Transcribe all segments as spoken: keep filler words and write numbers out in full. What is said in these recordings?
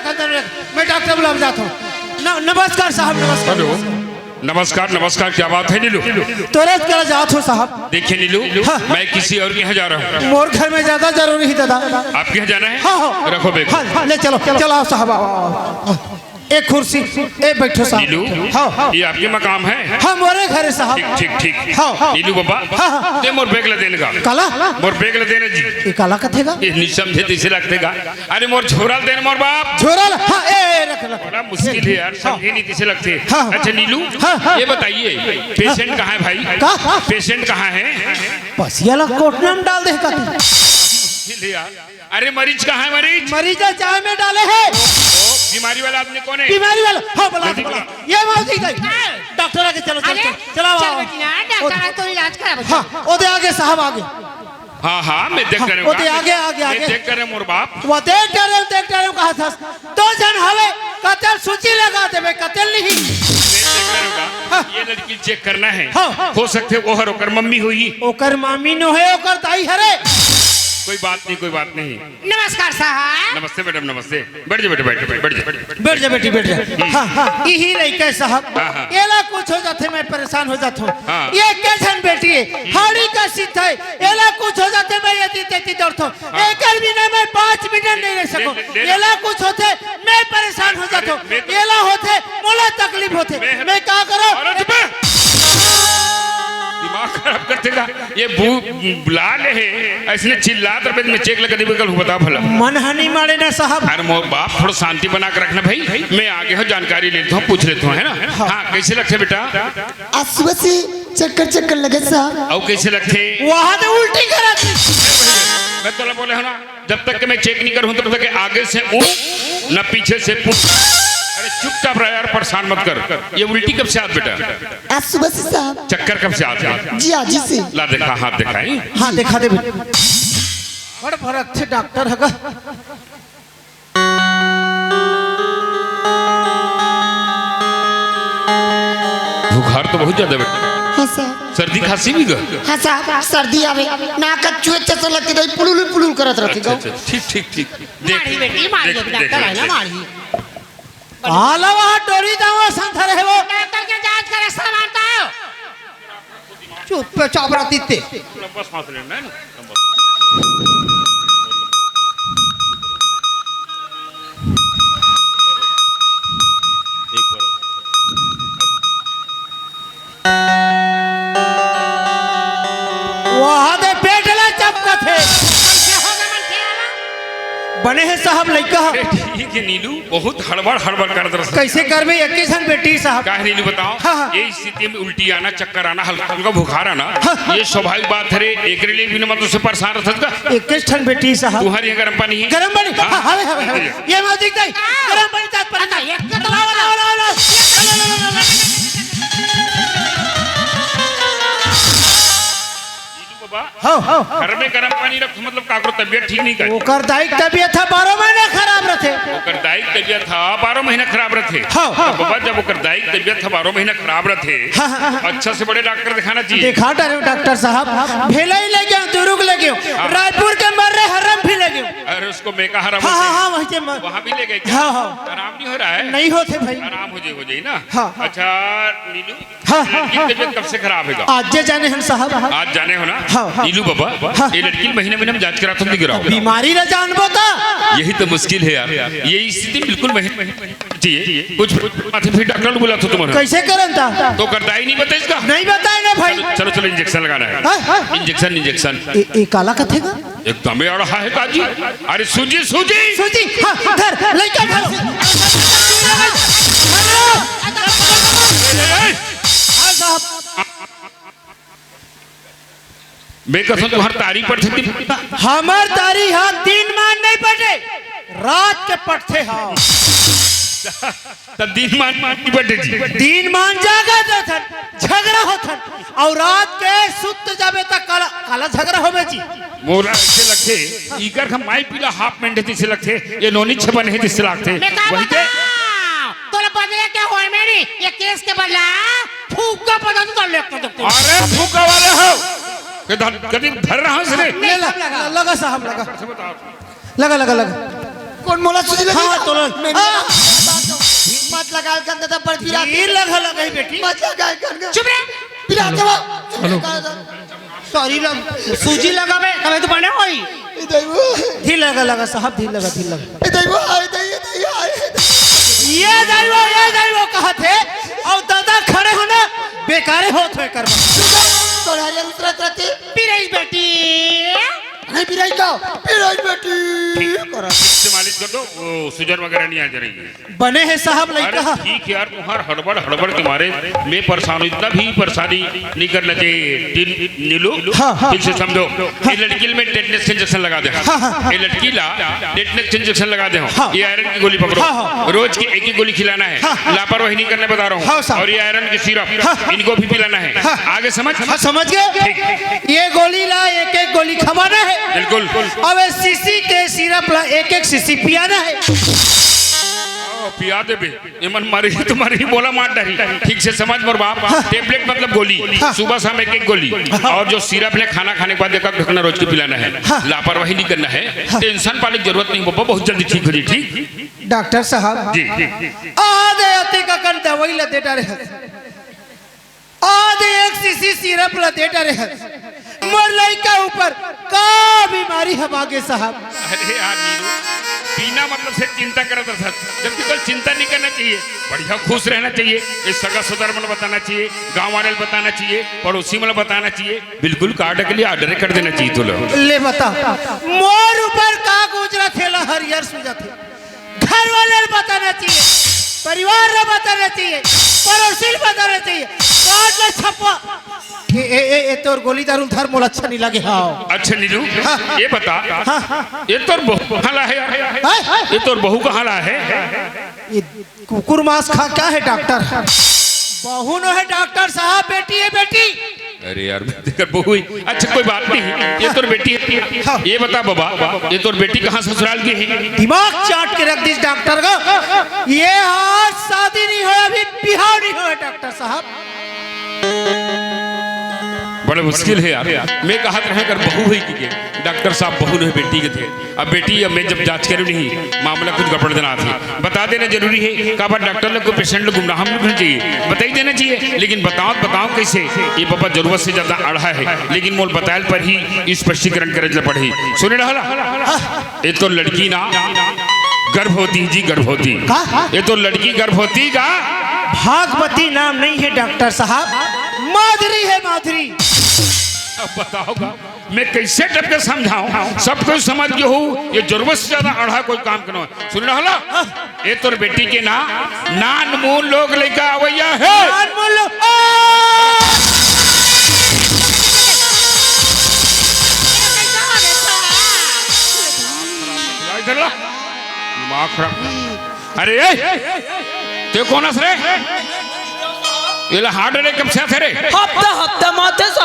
मैं डॉक्टर बुलावा जात हूँ। न-, नमस्कार साहब, नमस्कार। हेलो, नमस्कार, नमस्कार, क्या बात है नीलू? तोरे करा जात हूँ साहब। देखिए नीलू, हाँ। मैं किसी और के यहाँ जा रहा हूँ। मोर घर में ज्यादा जरूरी है दादा। आपके यहाँ जाना है? हाँ, हाँ। रखो बैग। हाँ, हाँ, ले चलो, चलो आओ साहब, आओ, आओ, आओ। एक कुर्सी, ए बैठो साहब। नीलू, हाँ, हाँ। ये आपके मकाम है? हाँ, मोरे घर है साहब। ठीक, ठीक, ठीक। हाँ, हाँ। नीलू बाबा, हाँ, हाँ। दे मोर बैग ला देने का। काला? मोर बैग ला देने जी। ये काला कथेगा? ये नहीं समझे तो इसे लगतेगा। अरे मोर झोरा देन मोर बाप। झोरा ला, हाँ, ए, ए, रख, रख। बड़ा मुश्किल है यार, हाँ। समझे नहीं किसे लगते। हाँ। अच्छा नीलू, हाँ, हाँ। ये बताइए, पेशेंट कहाँ है भाई? का? पेशेंट कहाँ है? पसिया ला कोटना में डाल दे का तू? मुश्किल है यार। अरे मरीज कहाँ है मरीज? मरीज है चाय में डाले है। ओ, बीमारी वाला आदमी कौन है? बीमारी वाला, हाँ, बुला, जल्दी बुला। बुला। ये मौसी गई। डॉक्टर आगे चलो, चलो, अरे, चलो, चलो, आओ, चल आओ। बेटी ना, डॉक्टर ओ, आ तो इलाज करा बच्चा। हाँ, ओ दे आगे साहब आगे। हाँ, हाँ, मैं देख हाँ, करे हूँ। वो दे आगे, आगे, वो आगे। देख करे मोर बाप। वो देख करे, देख करे कहा था। दो जन हवे, कतल सूची लगा देबे, कतल नहीं। मैं देख करे हूँ। हाँ। ये लड़की चेक करना है। हाँ, हाँ। हो सकते वो हर ओकर मम्मी होई। ओकर मामी नो है, ओकर दाई हरे। कोई बात नहीं, कोई बात नहीं। नमस्कार साहब। नमस्ते मैडम, नमस्ते। बैठ जा बेटे, बैठ जा, बैठ जा, बैठ जा। बैठ जा बेटी, बैठ जा। हाँ, हाँ, यही लइका साहब। हाँ, हाँ। एला कुछ हो जाथे, मैं परेशान हो जाथों। हाँ। ये के झन बेटी है, हाड़ी का सीत है, एला कुछ हो जाथे, मैं यदि तेती दौड़थों। हाँ। एकर बिना मैं पाँच मिनट नहीं रह सकूं। ले, ले, ले। एला कुछ होथे, मैं परेशान हो अरे, जाथों। मैं तो एला होथे, मोला तकलीफ होथे। मैं मैं का करों? अरे चुप है। दिमाग खराब कर देगा। ये बू-, बुला ले है, ऐसने चिल्लात रहे, मैं चेक लगा देबे, कल बता भला। मन हनी मारे ना साहब। अरे मोर बाप, थोड़ा शांति बना के रखना भाई, मैं आगे हूँ, जानकारी ले लेता हूँ, पूछ लेता हूँ, है ना? हाँ। हाँ, कैसे लगथे बेटा? आज सुबह से चक्कर चक्कर लगे साहब। अउ कैसे लगथे? वहाँ तो उल्टी करा थी। मैं तोला बोले हो ना, जब तक के मैं चेक नहीं करूँ तब तक के आगे से ऊ न पीछे से पुट। अरे चुपचाप रह यार, परेशान मत कर। ये उल्टी कब से आत बेटा? आज सुबह से साहब। चक्कर कब से आत है? जी, आज ही से। ला देखा, हाथ दिखाई। हाँ, दिखा दे बेटा। बड़ फर्क थे डॉक्टर हगा। बुखार तो बहुत ज्यादा बेटा। हाँ साहब। सर्दी खांसी भी गा? हाँ साहब, सर्दी आवे, नाक चुए जैसा लगते रही, पुलुल पुलुल करत रहते अच्छा, गो। अच्छा, ठीक, ठीक, ठीक। देख, माढ़ी बेटी, माढ़ी देख, अभी देख, डॉक्टर है ना, देख। माढ़ी। आला वहाँ डोरी दावा संथर है वो। डॉक्टर के जांच करे, सामान तो आओ। चुप पे चाप रहा तीते। लंबा सांस लेना है ना, लंबा। एक बार। वहाँ दे पेट ला चपकत हे। बने हे साहब लइका ह। अरे ठीक हे नीलू, बहुत हड़बड़ हड़बड़ करत रह। कैसे करबे, एक ही झन बेटी साहब। काहे नीलू बताओ? हाँ, हाँ। ये स्थिति में उल्टी आना, चक्कर आना, हल्का हल्का बुखार आना, हाँ, हाँ। ये स्वाभाविक बात हरे। एकरे लिए भी न मतलब से परेशान रह सकता। एक ही झन बेटी साहब। तुम्हारे यहाँ गर्म पानी है? गर्म पानी? हाँ। हाँ, हवे, हवे, हवे। ये मत दिख जाए। गर्म पानी, तात पानी। अच्छा, एक तो लाओ, लाओ, लाओ, लाओ। बाबा, हाँ, हाँ, हाँ। घर में गरम पानी रख, मतलब काकरो तबियत ठीक नहीं कर। ओकर दाई के तबियत ह बारह महीना खराब रथे। ओकर दाई के तबियत ह बारह महीना खराब रथे। हाँ, हाँ, तो बाबा, हाँ। जब ओकर दाई के तबियत ह बारह महीना खराब रथे, हाँ, हाँ, हाँ। अच्छा से बड़े डॉक्टर दिखाना चाहिए। दिखा डारे डॉक्टर साहब, भेलाई ले गयो, दुरुग ले गयो, हाँ। रायपुर के मर्रे हरम भी ले गयो। अरे उसको मैं कहा रहा हाँ, हाँ, हाँ, वहीं से म-, वहाँ भी ले गए क्या? हाँ, हाँ। आराम नहीं हो रहा है? नहीं होते भाई। आराम हो जाए, हो जाए ना। हाँ, हाँ। अच्छा नीलू, हाँ, हाँ, लड़की की हाँ, तबीयत हाँ। कब से खराब है? आज जे जाने हम साहब। आज जाने हो ना? हाँ, हाँ। नीलू बाबा, हाँ। ये लड़की महीने महीने में जांच कराथन दिख रहा हो। बीमारी ला जानबो ता। यही तो मुश्किल है यार, ये स्थिति बिल्कुल महीने चाहिए। कुछ माथे फिर डॉक्टर बुलाथो तुम्हारा। कैसे करन ता? तो करता ही नहीं बताइस का? नहीं बताए ना भाई। चलो, चलो, चलो, इंजेक्शन लगाना है। हाँ, हाँ। Injection, injection. ए, ए, काला कथेगा? एकदम ही अड़हा है काजी। अरे सूजी, सूजी। सूजी, हाँ, धर, लइका धर। हाँ, साहब। मैं कसम तुम्हार तारी पड़थे दिन। हमार तारी हा दिन मान नहीं पटे, रात के पटथे हा। तब दिन मान, मान नहीं पटे जी। दिन मान जागा जाथन, झगड़ा होथन, और रात के सुत जाबे त काला, काला झगड़ा होबे जी। मोला ऐसे लगथे, इकर हम माई पीला हाफ पैंट जैसे लगथे, ये नोनी छपन है जिससे लगथे। मैं का वही के बताऊं? तोला बदले के होय मेरी, ये केस के बदला फुग्गा पता नहीं कर लेते देखते। अरे फुग्गा वाले हो, के धर, कभी धर रहा हूँ इसने। ले ला, लगा साहब, लगा। लगा, लगा, लगा। कौन मोला सूजी लगी? हाँ, तोला। मैं हाँ। मत लगाए कर देता, पर फिर आते धीर लगा, लगा ही बेटी। मत लगाए कर। चुप रह। फिर आते वो। हेलो। सॉरी ला, सूजी लगावे, तबे तो बने होई। ए दाई वो। धीर लगा, लगा साहब, धीर लगा, धीर लगा। ए दाई वो, ए दाई, ए दाई, ए दाई। ये दाई वो, ये दाई वो कहत हे, अउ दादा खड़े हो ना, बेकारे होत हे करवा। तोरा हरियर उतरत रहते। पिराइस बेटी। नहीं पिराइस का, पिराइस बेटी। ठीक से मालिश कर दो, वो सूजन वगैरह नहीं आ जाएगी। बने हे साहब लइका। अरे ठीक हे यार, तुम्हार हड़बड़, हड़बड़ के मारे मैं परेशान हूँ। इतना भी परेशानी नहीं करना चाहिए। नीलू, हाँ, हाँ, ठीक से समझो। हाँ। ये लड़की में टेटनस इंजेक्शन लगा दे। हाँ, हाँ, हाँ। ये लड़की ला टेटनस इंजेक्शन लगा दे। हाँ। ये आयरन की गोली पकड़ो। हाँ, हाँ, हाँ। रोज की एक ही गोली खिलाना है। हाँ, हाँ। लापरवाही नहीं करना, बता रहा हूँ। हाँ, साहब। और ये आयरन की सिरप, हाँ। इनको भी पिलाना है। हाँ। आगे समझ? हाँ, समझ गए। ठीक। ये गोली ला एक एक गोली खवाना है। बिल्कुल। अब ये शीशी के सिरप ला एक एक शीशी पियाना है। ओ, पिया देबे। एमन मरही तो मरही, बोला मार डरही। ठीक से समझ मोर बाप। हाँ। टेबलेट मतलब गोली। हाँ। सुबह शाम एक एक गोली। हाँ। और जो सिरप ने खाना खाने के बाद एक एक ढकना रोज के पिलाना है। हाँ। लापरवाही नहीं करना है। हाँ। टेंशन पाने की जरूरत नहीं, बब्बा बहुत जल्दी ठीक हो जाए। ठीक? डॉक्टर साहब। जी। आ दे अति का कन दवाई ला दे डारे हस। आज एक शीशी सिरप ला दे डरे हस। मोर लइका ऊपर का बीमारी हे बागे साहब? अरे यार नीलू, बिना मतलब से चिंता करत रहत, जबकि तो चिंता नहीं करना चाहिए। बढ़िया खुश रहना चाहिए। ये सगा सोदर मन बताना चाहिए, गांव वाले बताना चाहिए, पड़ोसी मन बताना चाहिए। बिल्कुल काट के लिए ऑर्डर कर देना चाहिए तो लो। ले बता, मोर ऊपर का गुजरत हे ला हरियर सूजत हे। घर वाले ला बताना चाहिए, परिवार ला बताना चाहिए, पड़ोसी ला बताना चाहिए। काट ले छप्पा। ए, ए, ए, ए, तोर गोली दारू धर मोला अच्छा नहीं लगे। हाँ। अच्छा नीलू, हाँ। ये बता, हाँ। ये तोर बहू कहाँ ला हे यार? हाँ? ये तोर बहू कहाँ ला हे? ये कुकुर मांस खा क्या है डॉक्टर? बहू नो है डॉक्टर साहब, बेटी है बेटी। अरे यार, मैं तेकर बहू ही। अच्छा, कोई बात नहीं, ये तोर बेटी है। हाँ। ये बता बाबा, ये तोर बेटी कहाँ ससुराल की है? दिमाग चाट के रख दिस डॉक्टर का। ये आज शादी नहीं होय, अभी बिहाव नहीं होय डॉक्टर साहब। बड़ा मुश्किल है यार। मैं कहत रहे अगर बहू है कि के, डॉक्टर साहब बहू नहीं बेटी के थे। अब बेटी, अब मैं जब जांच करे नहीं, मामला कुछ गड़बड़ देना थे। बता देना जरूरी है, काबर डॉक्टर लोग को पेशेंट लोग गुमराह नहीं होना चाहिए, बताई देना चाहिए। लेकिन बताओ, बताओ कैसे? ये बाबा जरूरत से ज्यादा अड़हा है, लेकिन मोल बतायल पर ही स्पष्टीकरण करे ला पड़ही। सुने रहला? ये तो लड़की ना गर्भवती जी, गर्भवती। का? ये तो लड़की गर्भवती का। भागवती नाम नहीं है डॉक्टर साहब, माधुरी है, माधुरी। अब बताओ का? मैं कैसे टप के समझाऊं? सब कुछ समझ गए हो, ये जरूरत से ज्यादा अड़हा कोई काम करो। सुन रहा ला? ये तोर बेटी के ना, नान मून लोग लइका आवैया है। नान मून लोग, आ! इधर ला। दिमाग खराब। अरे, ए! ते कोन हस रे? ये ला हार्ट अटैक कब से आथे रे? हफ्ता, हफ्ता माथे सा।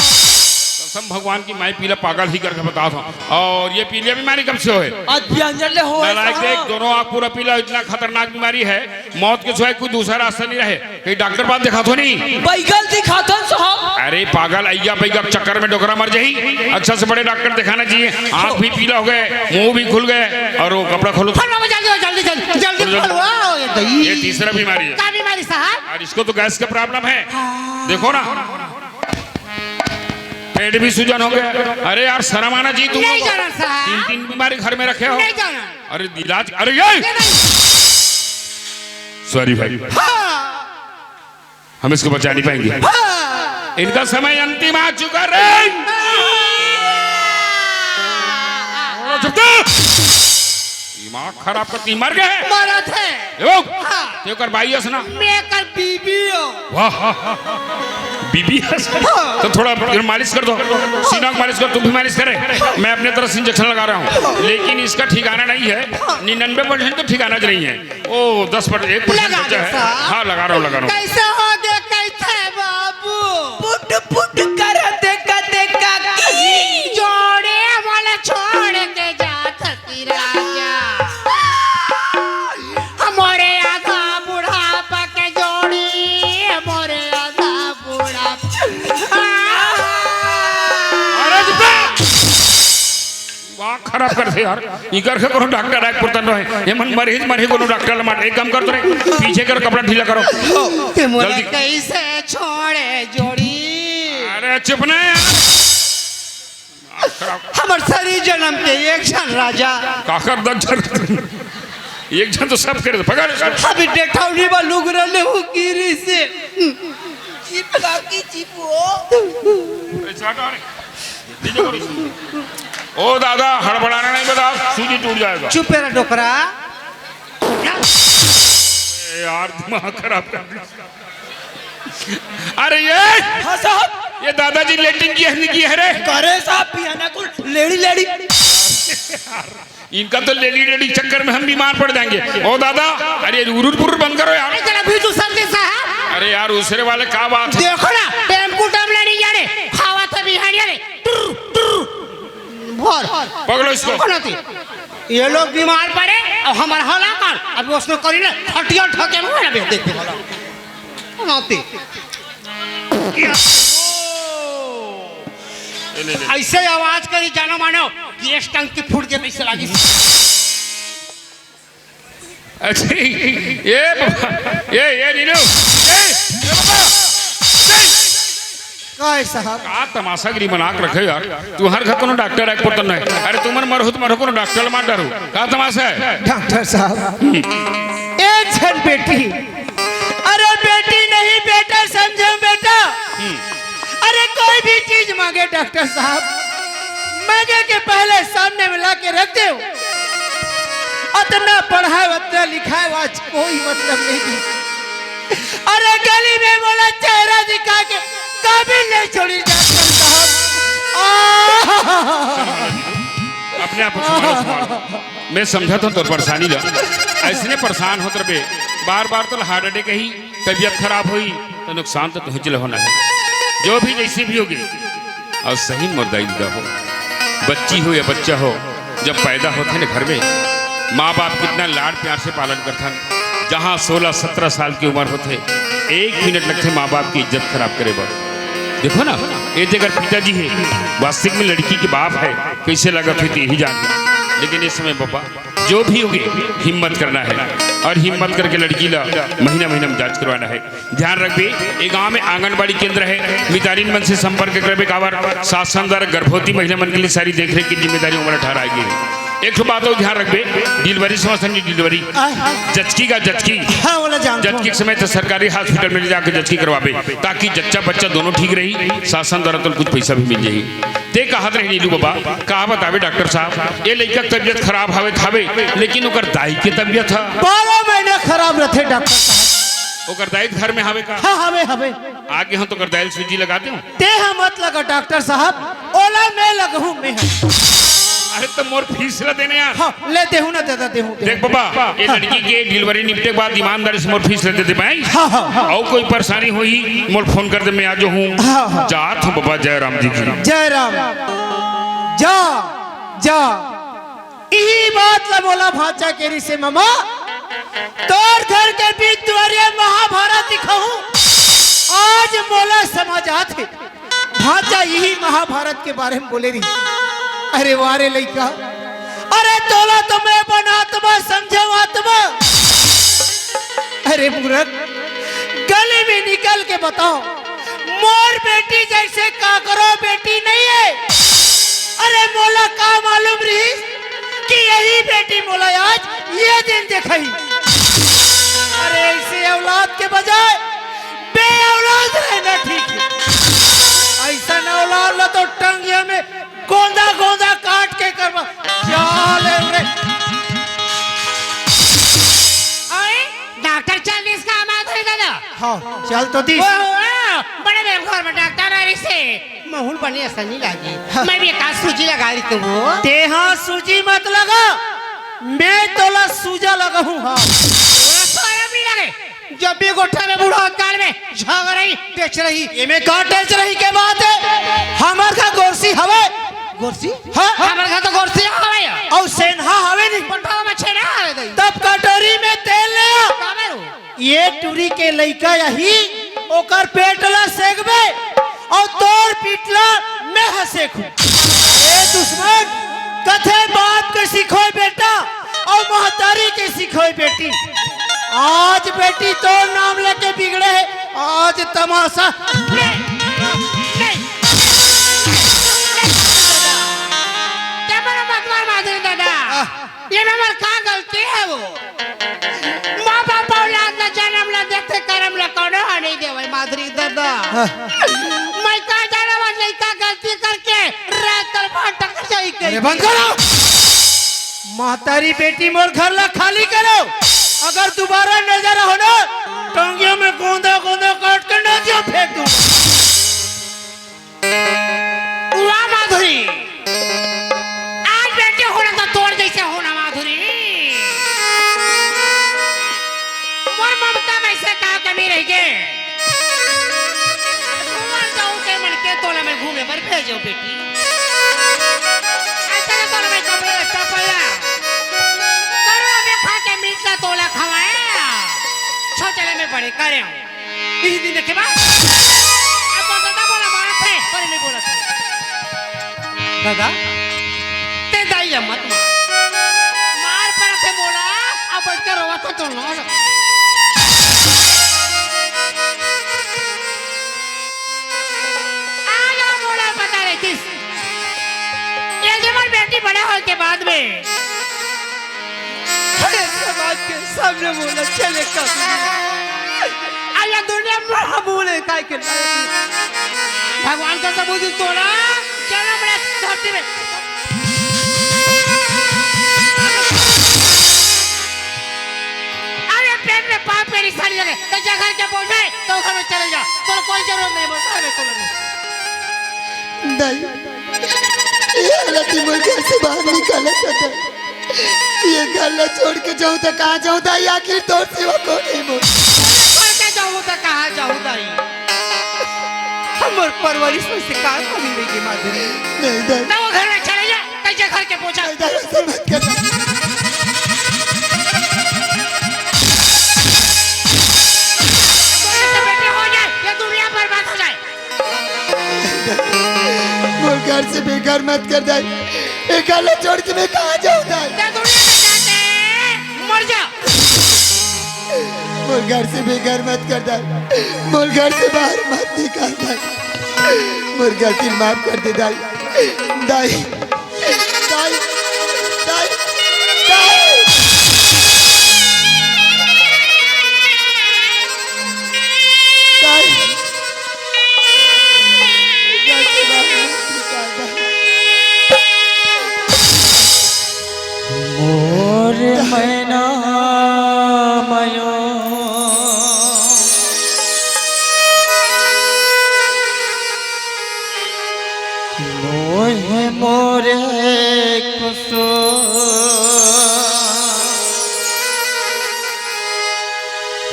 कसम भगवान की, मैं पीला पागल ही करके बता था। और ये पीलिया बीमारी कब से होय? आज व्यंजन ले होय नालायक साहब। देख, दोनों आँख पूरा पीला, इतना खतरनाक बीमारी है, मौत के सिवाय कोई दूसरा रास्ता नहीं रहे। कहीं डॉक्टर पास दिखा तो नहीं? बैगल दिखा तो साहब। अरे पागल, अइया बैगल चक्कर में डोकरा मर जाही। अच्छा से बड़े डॉक्टर दिखाना चाहिए। आँख भी पीला हो गए, मुंह भी खुल गए, और वो कपड़ा खोलो। खोलवा, जल्दी, जल्दी, जल्दी, जल्दी खोलो, जल्दी। खोलवा, ये दही। ये तीसरा बीमारी है। का बीमारी साहब? और इसको तो गैस का प्रॉब्लम है। हाँ। देखो ना, पेट भी सूजन हो गया। अरे यार, शर्म आना चाहिए तुम नहीं लोगों को। जाना साहब। तीन, तीन बीमारी घर में रखे हो। नहीं जाना। अरे इलाज, अरे ये नहीं, नहीं। सॉरी भाई। हाँ। हम इसको बचा नहीं पाएंगे। हाँ। इनका समय अंतिम आ चुका रे। चुप कर। दिमाग खराब करती, मर गए। मरत हे। ए, वो, हाँ। ते ओकर बाई हस ना? मैं एकर बीबी हूँ। वाह, बीबी हस। हाँ। तो थोड़ा फिर मालिश कर दो, सीना की मालिश कर, तुम भी मालिश करे। मैं अपने तरफ से इंजेक्शन लगा रहा हूँ, लेकिन इसका ठिकाना नहीं है। हाँ। निन्यानवे परसेंट तो ठिकाना नहीं है। ओ, दस परसेंट, एक परसेंट लगा बचा दे है। साहब। हाँ, लगा रहा हूँ, लगा रहा हूँ। कैसे हो गया, कैसे बाबू? पुट पुट कर देखा देखा की। जोड़े वाला छोड़ के जा सकी राजा। हमारे आधा बुढ़ापा के जोड़ी, हमारे आधा बुढ़ापा। अरे चुप रह। दिमाग खराब करथे यार, इकर से कोनो डॉक्टर आए पुरतन रहे, ये मन मरही मरही कोनो डॉक्टर ला मार। एक काम कर तो रे, पीछे कर, कपड़ा ढीला करो। ए मोला जल्दी। कैसे छोड़े जोड़ी? अरे चुप ना यार। हमर सरी जन्म के एक झन राजा। काकर दस झन? एक झन तो सब करे, पकड़। अभी डेठौनी बा लुगरा ले हो गिरी से। चिप काकी चिप हो। ए, चाटा रे। नीचे करो। ओ दादा, हड़बड़ाना नहीं बता, सूजी टूट जाएगा। चुप रह डोकरा। ए यार, दिमाग खराब कर दिया। अरे ये हाँ साहब। ये दादाजी लेटरिन किया है, नहीं किया है रे? करे साहब, पियाना को लेड़ी लेड़ी। इनका तो लेडी लेडी चक्कर में हम बीमार पड़ जाएंगे। ओ दादा, अरे उरुर पुरुर बंद करो यार। अरे जरा भी तू सर्दी साहब। अरे यार, दूसरे वाले का बात है? देखो ना, टेम्पू टम लेडी यारे, खावा था बिहान यारे, टुर, टुर, भर। पकड़ो इसको। देखो ना ती, ये लोग बीमार पड़े, अब हमारा हला कर, अब उसने करी ना, हटिया ठके में ना देख के भला। नाती। ले, ले, ले। ऐसे आवाज करी जाना मानो, गैस टंकी फूट के पैसे लागी। अच्छा, ये बाबा, ये, ये नीलू, ये, ये बाबा, ये। का है साहब? का तमाशागिरी बना के रखे यार? तुहर घर कोनो डॉक्टर आए के पड़ता नहीं। अरे तुमन मरहू तो मरहू, कोनो डॉक्टर मार डरू। का तमाशा है? डॉक्टर साहब, एक झन बेटी, अरे बेटी नहीं बेटा समझो बेटा। अरे कोई भी चीज मांगे डॉक्टर साहब, मांगे के पहले सामने में ला के रख दो। अतना पढ़ाए, अतना लिखाए, आज कोई मतलब नहीं। अरे गली में मोला चेहरा दिखा के काबिल नहीं छोड़ी डॉक्टर साहब। आह! अपने आप को संभालो, संभालो। मैं समझा था तोर परेशानी ला। ऐसने परेशान होत रहे, बार बार तो हार्ट अटैक ही तबीयत खराब होई तो नुकसान तो तुझे होना है। जो भी जैसे भी होगे, अउ सही मोर दाई ददा हो, बच्ची हो या बच्चा हो, जब पैदा होथे ना घर में, माँ बाप कितना लाड़ प्यार से पालन करथन। जहाँ सोलह सत्रह साल की उम्र होथे, एक मिनट लगथे माँ बाप की इज्जत खराब करे बर। देखो ना, ये जे अगर पिताजी है, वास्तविक में लड़की के बाप है, कैसे लगत होही ते ही जान। लेकिन इस समय बाबा, जो भी होगे, हिम्मत करना है और हिम्मत करके लड़की ला महीना महीना में जांच करवाना है। ध्यान रखबे, ये गांव में आंगनबाड़ी केंद्र है, मितानिन मन से संपर्क करबे, काबर शासन द्वारा गर्भवती महिला मन के लिए सारी देखरेख की जिम्मेदारी उम्र अठारह आएगी। एक ठो बात और ध्यान रखबे, डिलीवरी समझ नहीं, डिलीवरी आय। जचकी का जचकी, हाँ, बोला जान। जचकी के समय तो सरकारी हॉस्पिटल में ले जाके जचकी करवाबे, ताकि जच्चा बच्चा दोनों ठीक रही, शासन द्वारा तो कुछ पैसा भी मिल जाही। ते कहत रहे नीलू बाबा, का बतावे डॉक्टर साहब, ये लइका के तबीयत खराब हवे त हवे, लेकिन ओकर दाई के तबीयत ह बारह महीना खराब रथे डॉक्टर साहब। ओकर दाई घर में हवे का? हाँ, हवे, हवे। आगे हम तो ओकर दाई ल सूजी लगा देहूं। ते ह मत लगा डॉक्टर साहब, ओला मैं लगहूं मैं ह। अरे तो मोर फीस ला देने यार। हाँ, ले देहूं ना दादा, देहूं, देहूं। देख बाबा, ये हाँ। लड़की के डिलीवरी निपटे के बाद ईमानदारी से मोर फीस ला दे दे भाई। हाँ, हाँ, हाँ। अउ कोई परेशानी होही, मोर फोन कर दे, मैं आ जाहूं। हाँ, हाँ। जात हूं बाबा, जय राम जी की। जय राम। जा, जा। इही बात ला मोला भांचा केरिस हे ममा, तोर घर के बीच दुआरिया महाभारत दिखाहूं। आज मोला समझ आथे, भांचा इही महाभारत के बारे में बोले रही। अरे वाह रे लइका, अरे तोला तो मैं बनात बा समझे बात बा। अरे मूर्ख, गली में निकल के बताओ, मोर बेटी जैसे काकरो बेटी नहीं है। अरे मोला का मालूम रही कि यही बेटी मोला आज ये दिन दिखाही। अरे ऐसे औलाद के बजाय बे औलाद रहना ठीक है। ऐसा औलाद ला तो टंगिया में गोंदा गोंदा काट के करवा। चल रे। ओए, डॉक्टर चल दिस का माधुरी दादा। हाँ, चल तो दिस। ओ, ओ, बड़े बेघर में डॉक्टर आ रही से। महूं ल बने असन नहीं लागे। हाँ। मैं भी एक आध सूजी लगा रही तू। ते हाँ सूजी मत लगा, मैं तोला सूजा लगाहूं। हाँ। ओ, सोया भी लगे। जब भी गोठा में बूढ़ा काल में झगड़ई, टेचरही। एमे का टेचरही के बात है? हमर घर गोरसी हवे। गोरसी? हाँ। हमर घर तो गोरसी हवे। अउ सेन्हा हवे नहीं। पटावा में छेना हवे दई। तब कटोरी में तेल ले आ। काबर हो? ये टुरी के लइका यही, ओकर पेट ला सेकबे, अउ तोर पीठ ला मैं ह सेकहूं। ए दुश्मन, कथे बाप के सिखोय बेटा अउ महतारी के सिखोय बेटी। आज बेटी तोर नाम लेके बिगड़े हे, आज तमाशा। नहीं, नहीं, नहीं, दादा। ते मोला मत मार माधुरी दादा। आह। ये में हमर का गलती हे वो? माँ बाप औलाद ला जनम ला देथे, करम ला कोनो ह नहीं देवय माधुरी दादा। हाँ। मैं का जानव आज लइका गलती करके रात तलवार टकर जाही कहि। अरे बंद करो। महतारी बेटी मोर घर ला खाली करो। अगर दोबारा नजर आहो ना, टंगिया में गोंदा गोंदा काट के नदिया फेंक दूंगा। वाह माधुरी, आज बेटी होना तो तोर जइसे होना माधुरी। मोर ममता में से का कमी रहिगे? घूमन जाहूं के मन के तोला में घूमे बर भेजो बेटी। अइसे तो तोला में कपड़ा लत्ता पहना, करो में खा के मीठ ला तोला खवाए, छोटे ले में बड़े करे हूं। इही दिन देखे बा। अब तो दादा मोला मारत हे, पर नहीं बोलत हे। दादा, ते दाई ला मत मार। मार परत हे मोला, अब बइठ के रोवत हे तो ना। आ जा मोला पता रहितिस। ये जे मोर बेटी बड़े होय के बाद में अरे समाज के सामने मोला चले का। अरे दुनिया में हम बोले काय के लायक नहीं। भगवान का सबूत ही तोला, चलो बड़े धरती में। अरे पेट में पाप परेशानी लगे, तो जगह के बोझ है, तो घर में चले जा। तो कोई जरूरत नहीं, बोल, घर में चले जा। दाई, ये हालत में मोर घर से बाहर निकाला था। ये घर ला छोड़ के जाऊं तो कहाँ जाऊं दाई? आखिर तोर सिवा कोन हे मोर? छोड़ के जाऊं तो कहाँ जाऊं दाई? हमर परवरिश में से का कमी रहिगे माधुरी? नहीं दाई। तो वो घर में चले जा, तैसे घर के पोछा। नहीं दाई, ऐसा मत कर। तो ऐसे बेटे हो जाए, ये दुनिया बर्बाद हो जाए। मोर घर से बेघर मत कर दाई। ए घर ला छोड़ के मैं कहाँ जाऊँ दाई? जा दुनिया में जाके मर जा। मोर घर से बेघर मत कर दाई। मोर घर से बाहर मत निकाल दाई। मोर गलती माफ कर दे दाई। दाई, दाई, दाई, दाई। दाई। मोर मैना मयो, नोहे मोरे कुसुम।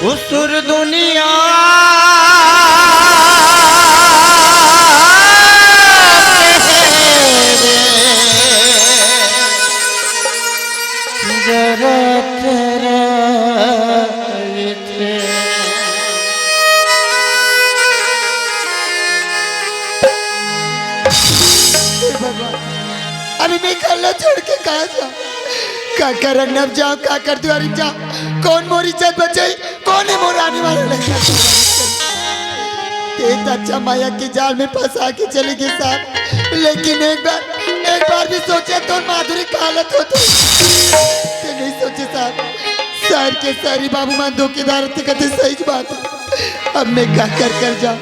उस सुर दुनिया से रे जरत रहिथे। हे भगवान, अभी मैं घर ला छोड़ के कहाँ जाऊँ? का करन अब जाऊँ, का कर दुआरी जाऊँ? कौन मोर इज्जत बचाई? कौन हे मोर आने वाला लइका? ते त अच्छा माया के जाल में फंसा के चले गे साहब, लेकिन एक बार, एक बार भी सोचे तो माधुरी का हालत होते? ते नहीं सोचे साहब, शहर के सारी बाबू मन धोखेदार थे, कहते सही बात है। अब मैं का कर कर जाऊँ?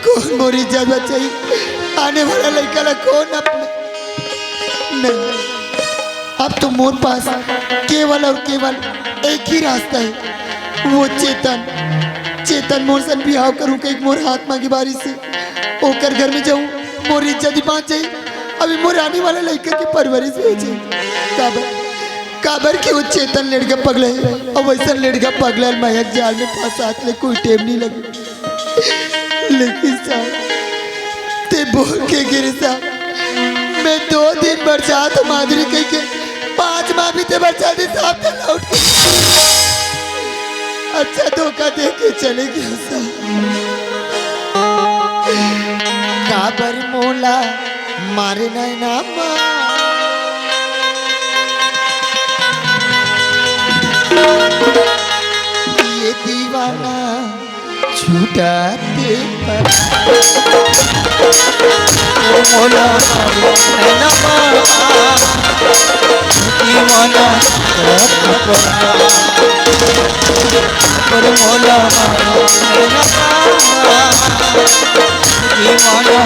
कौन मोर इज्जत बचाई? आने वाला लइका ला कौन अपने? नहीं, अब तो मोर पास केवल और केवल एक ही रास्ता है, वो चेतन। चेतन मोर सन बिहाव करूँ कहिके मोर हाथ मांगे बारिश से, ओकर घर में जाऊँ, मोर इज्जत ही बाँच जाई। अभी मोर आने वाला लइका के परवरिश हो जाई। काबर, काबर कि वो चेतन लड़का पगला है, और वैसा लड़का पगला मया के जाल में फंसात ले कोई टेम नहीं लगे। लेकिन साहब, ते बोल के गिरे साहब, मैं दो दिन बरसात माधुरी कहिके, पाँच माह भी ते बरसात साहब ते लौट के। अच्छा धोखा दे के चले गया साहब। काबर मोला मारे नैना मा। टूटत परान। मोला नैना मा जीवन पर मोला नैना मा जीवन